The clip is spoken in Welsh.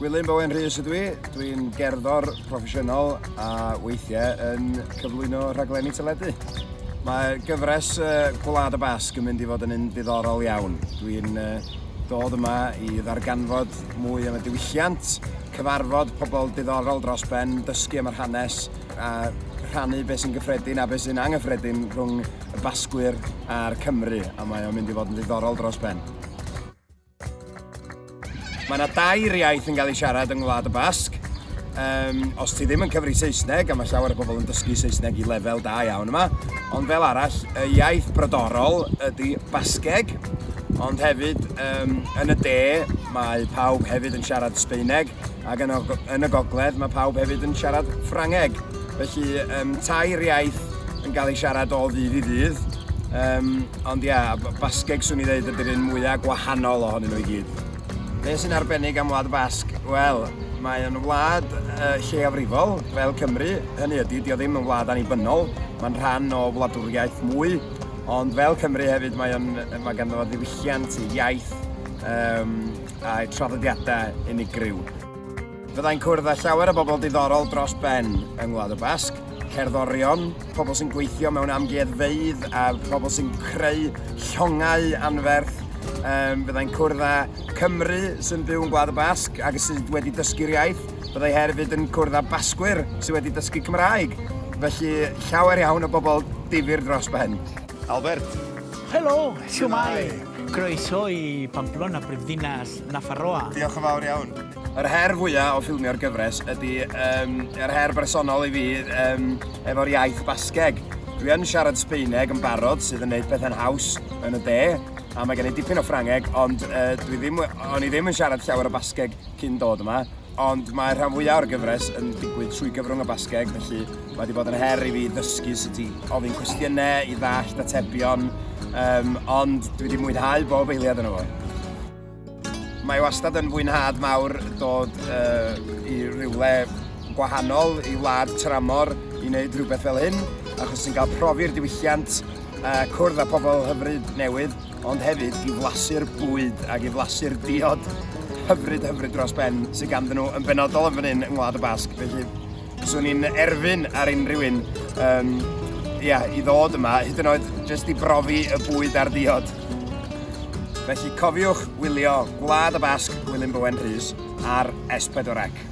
Gwilym Bowen Rhys ydw i, dwi'n gerddor proffesiynol a weithiau yn cyflwyno rhaglenni teledu. Mae gyfres Gwlad y Basg yn mynd i fod yn un diddorol iawn. Dwi'n dod yma i ddarganfod mwy am y diwylliant, cyfarfod pobl diddorol dros ben, dysgu am yr hanes a rhannu beth sy'n gyffredin a beth sy'n anghyffredin rhwng y Basgwyr a'r Cymry, a mae o'n mynd i fod yn ddiddorol dros ben. Mae yna dair iaith yn cael ei siarad yng Ngwlad y Basg. Um, os ti ddim yn cyfri Saesneg, a mae llawer o bobl yn dysgu Saesneg i lefel da iawn yma, ond fel arall, y iaith brodorol ydy Basgeg, ond hefyd um, yn y de mae pawb hefyd yn siarad Sbeineg, ac yn, yn y gogledd mae pawb hefyd yn siarad Ffrangeg. Felly um, tair iaith yn cael ei siarad o ddydd i ddydd. Um, ond ia, Basgeg swn i ddeud ydy'r un mwyaf gwahanol ohonyn nhw i gyd. Be sy'n arbennig am Wlad y Basg? Wel, mae yn wlad uh, lleiafrifol, fel Cymru. Hynny ydy, dio ddim yn wlad annibynnol. Mae'n rhan o wladwriaeth mwy. Ond fel Cymru hefyd, mae, on, mae ganddo fo ddiwylliant, iaith um, a'i traddodiadau unigryw. Fyddai'n cwrdd â llawer o bobl diddorol dros ben yng Ngwlad y Basg, cerddorion, pobl sy'n gweithio mewn amgueddfeydd a pobl sy'n creu llongau anferth. Um, fyddai'n cwrdd â Cymru sy'n byw yn Gwlad y Basg ac sydd wedi dysgu'r iaith. Byddai hefyd yn cwrdd â Basgwyr sydd wedi dysgu Cymraeg. Felly llawer iawn o bobl difyr dros ben. Albert. Helo, siwmai. Croeso i Pamplona, prifddinas Nafarroa. Diolch yn fawr iawn. Yr her fwyaf o ffilmio'r gyfres ydy um, yr her bersonol i fi um, efo'r iaith Basgeg. Dwi yn siarad Sbeineg yn barod, sydd yn gwneud pethau'n haws yn y de, a mae gen i dipyn o Ffrangeg, ond uh, dwi ddim, o'n i ddim yn siarad llawer o Basgeg cyn dod yma, ond mae rhan fwyaf o'r gyfres yn digwydd trwy gyfrwng y Basgeg, felly mae wedi bod yn her i fi ddysgu sut i ofyn cwestiynau, i ddallt atebion, um, ond dwi wedi mwynhau bob eiliad yno fo. Mae wastad yn fwynhad mawr dod uh, i rywle gwahanol, i wlad tramor, i wneud rhywbeth fel hyn, achos ti'n cael profi'r diwylliant, uh, cwrdd â pobl hyfryd newydd, ond hefyd i flasu'r bwyd ac i flasu'r diod hyfryd hyfryd dros ben sydd ganddyn nhw yn benodol yn fan hyn yng Ngwlad y Basg. Felly, swn i'n erfyn ar unrhyw un um, ia, i ddod yma, hyd yn oed jyst i brofi y bwyd a'r diod. Felly cofiwch wylio Gwlad y Basg Gwilym Bowen Rhys ar S4C.